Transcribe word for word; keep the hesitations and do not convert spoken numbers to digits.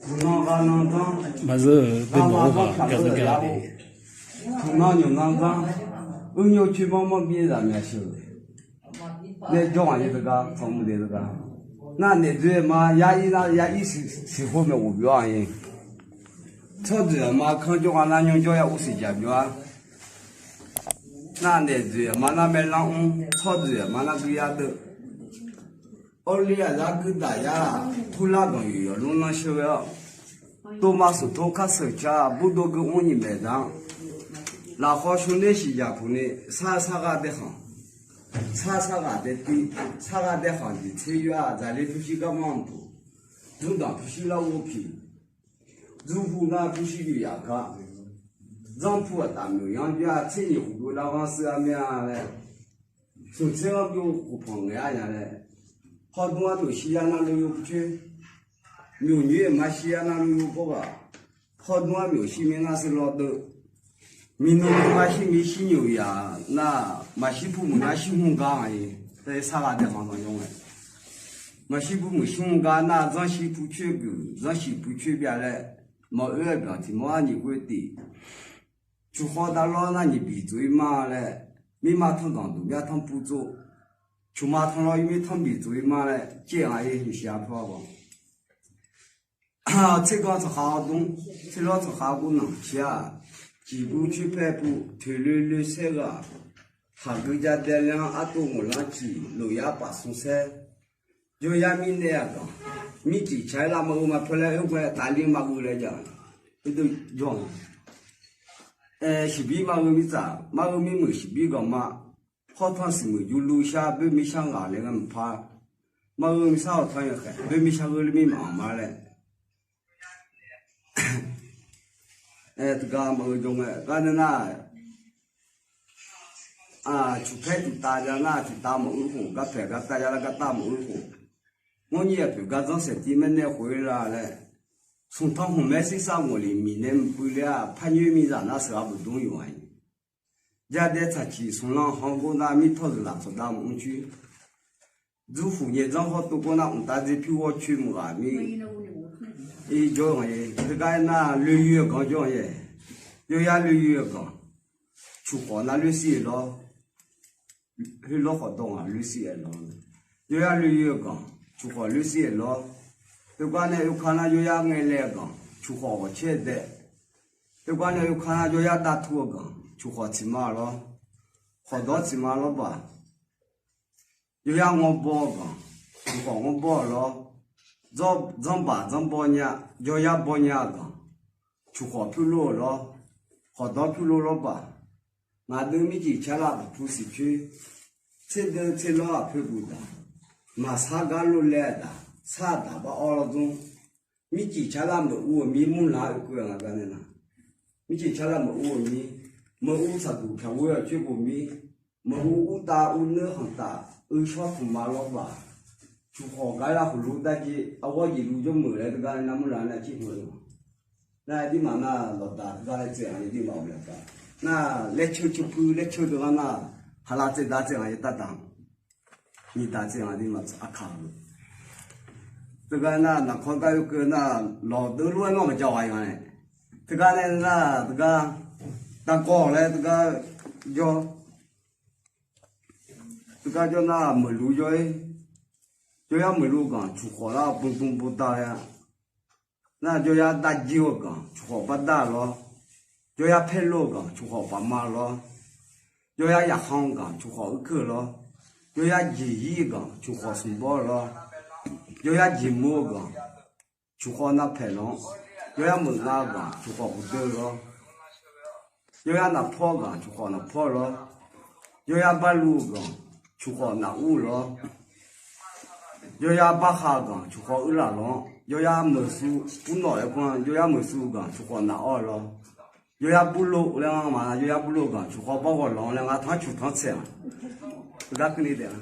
Guiqlanq ghaq nan zanr, maqzeur-euq deuq mawf-eu ghaq gaqzeur gar-a. Guiqlanq nymq nan zanr, uir nymr coer manr manr byaer zaq myaq sheuq. Nae jawr ngaq-anr teugar tanqmuq daef teugar. Nar naef dzoer ma yar ir nar yar ir siqkhov maeqghof byov-a-iq. Tsawrdeuq-aq ma kanr jawr nga nar nymr jawr yar ur siq jaq byov-ar. Nar naef dzoeq-aq ma nar maerlanr mr, tsawrdeuq-aq ma nar guir yar deuv. Awrlir-aq zar guir daq yar-aq, kurlar ganq yoeq yawqlmr lanr sheur ghae-awr, dovma seuq tor kar seuq car burdov gui mr nyiq maeq zanr. Lafkhawv shmr ner siqjaq puq ni, sar sar ghaq dae khanq, sar sar ghaq dae tiv, sar ghaq dae khanq jeq tser yoer-aq, zaqler pyurshuir garmanr mq puq, dzurdanq pyurshuir lar ghov piq, dzurhu nar pyurshuir yoeq yaf gar, zanrpu aqtaf myoq yanr bya tser nyiq khof gov lar ghanr seur-ar mir-a laer, smq tser ghanr byov khof panq ngaeq-ar nya laer, hawrdmr-ar myoq shir yar nar loyov coer, myoq nyoer-aer maqshir yar nar loyov bawr ghaq, hawrdmr-ar myoq shir mir nar seur lawr deuv. Miqnmq maqshir mir shir nyoq yaf nar, maqshir pu muiq nar shir hmr gar-a-iq, sar ghaq dae khanq zanq yawr ngae. Maqshir pu muiq shir hmr gar nar, zanrshir pu coer geuf, zanrshir pu coer byav laer, maqoer-aer byaq tiq mawr-ar nyiq ghoe tif. Cuqkhawr davlawr nar nyiq biq tsof-ir mar laer, mirma tanrganq duq myar tanrpur tsov, cuqma tanqlawr yurmir tanrbiq tsof-ir mar laer caev-anr-ir nyiq shaq-ar pawr-ar gawq. Tserganr tsawqkhaq-awr dmr, tserlawr tsawqkhaq-awr guvnanq ciq-aq, ciqbuv coer paer puv toeqloe loe saer ghaq, haqgui jadae lanr artov ngawqlanr ciq lof yar paf smr saer, jawryar mirnae-aq ganq, mirciq caq-aer lar maqgeuv maqpar laer oerghae tafler maqgeuv laer ja, oedov jawr-anr. Aer, siqbir maqgeuv mirtsaq, maqgeuv mirmuiq siqbir ganq ma, hawrtanr siqmuiq jurlur shar boer mirshar ghaq laer ngar maqpar, maqgeuv mirtsaq hawrtanr yawkhaeq boer mirshar gheurler mir maqanq ma laer. Aer, teugar maqgeuv jawr ngae gar nae nar, cuqpaer tiqtav ja nar tiqtav maqur khof, garpaeq gartav ja lar gartav maqur khof, mawrnyir aqpoeq gar zanrsaeq tiv maernae khof-ir la laer, smqtanr hmq maer sir sar ngawq lef miq nae mqpuiv ler-aq, par nyoer miqzaq nar seuq-ar buf dmr yawq-a-iq. Jadae tsaqciq smqlanr han gor nar mirtawr zeuqlaf tsawqdav maqmr coer, dzurkhuq nyae dzanr hawr tov gor nar mqtav dzer pyur ghawr coer maqghaq mir, jawr-eu nga-aer teugar nar loeyoe-eu ganq jawr-a-aer, yawryar loeyoe-eu ganq, cuqkhawf nar loer sir-aer lawr, khoerlawr khawf dawq ngaq loer sir-aer lawr, yawryar loeyoe-eu ganq, cuqkhawf loer sir-aer lawr, teugar nae oekar nar yawryar ngaelaev-eu ganq, cuqkhawf ghawqcaer dae, teugar nae oekar nar yawryar dav tur-eu ganq, cuqkhawf tiq ma lawr, khawqdawr tiq ma lawrbaq, yawryar ngawr bawr-eu ganq, cuqkhawf ngawr bawr-eu lawr, dzanrbaq dzanrbawr nya, jawryar bawr nya-eu ganq, cuqkhawf pyur lor-eu lawr, khawqdawr pyur lor lawrbaq, ngaq deuv mirciq carlav baqpu siq coer, tserdeuv tserlawr aqpoeq guq daq, maqsar gar lor laer-aq daq, sar-aq daq bar awr lawr dmr, mirciq carlav meuq ur-eu mir murlaq-ar oekeuv-a nga gar nae nar, mirciq carlav meuq ur-eu mir, meuq ur saqduq pyaq ghoe-awq coer bof mir, meuq ur urtav ur neur khanqtaf uishawr tmqma lawrbaq, cuqkhawf gar lar khofluf darjeq arghawr jeqluf jawrmeuq laer teugar nae nar murlaq-ar nar cir hmq-eu nar, dirmaf nar lawqdaq teugar laer tsaev-a, dirmaf-awq laer gar nar, laer ceu ceu puiv laer ceu deuq gar nar, haqlav tsaevdav tsaev-a, yaer tardaq nyiqdaq tsaev-a, dirmaf arkaq-eu teugar nar, naqkawr gar oekeuv nar, lawqdeuv lof-aer nawr maqjav ghaq-a nae, teugar nae nar teugar, dargawr laer teugar jawr, teugar jawr nar meuqluf jawr-ir, jawryar meuqluf-eu ganq cuqkhawf lar bun bun bun dav laer-a, nar jawryar darjir-eu ganq cuqkhawf bar dar-eu lawr, jawryar paerlov-eu ganq cuqkhawf paf ma lawr, jawryar yaqkhan-eu ganq cuqkhawf uirkeuv lawr, jawryar jeqyir-eu ganq cuqkhawf smq bawr-eu lawr, jawryar jeqmur-eu ganq cuqkhawf navpaeq lanr, jawryar meuq nga-eu ganq cuqkhawf huqdeuv lawr, jawryar naqpawr-eu ganq cuqkhawf naqpawr lawr, jawryar barluv-eu ganq cuqkhawf naqur lawr, jawryar barkhav-eu ganq cuqkhawf uirlaf lanr, jawryar meuqsu urnawq-aer pu-a, jawryar meuqsu-eu ganq cuqkhawf naqawr lawr, jawryar burlov laer ngar ma, jawryar burlov-eu ganq cuqkhawf barghawq lanr laer ngar tanrcuq tanrtsaeq-a, teugar keuvni taef-a.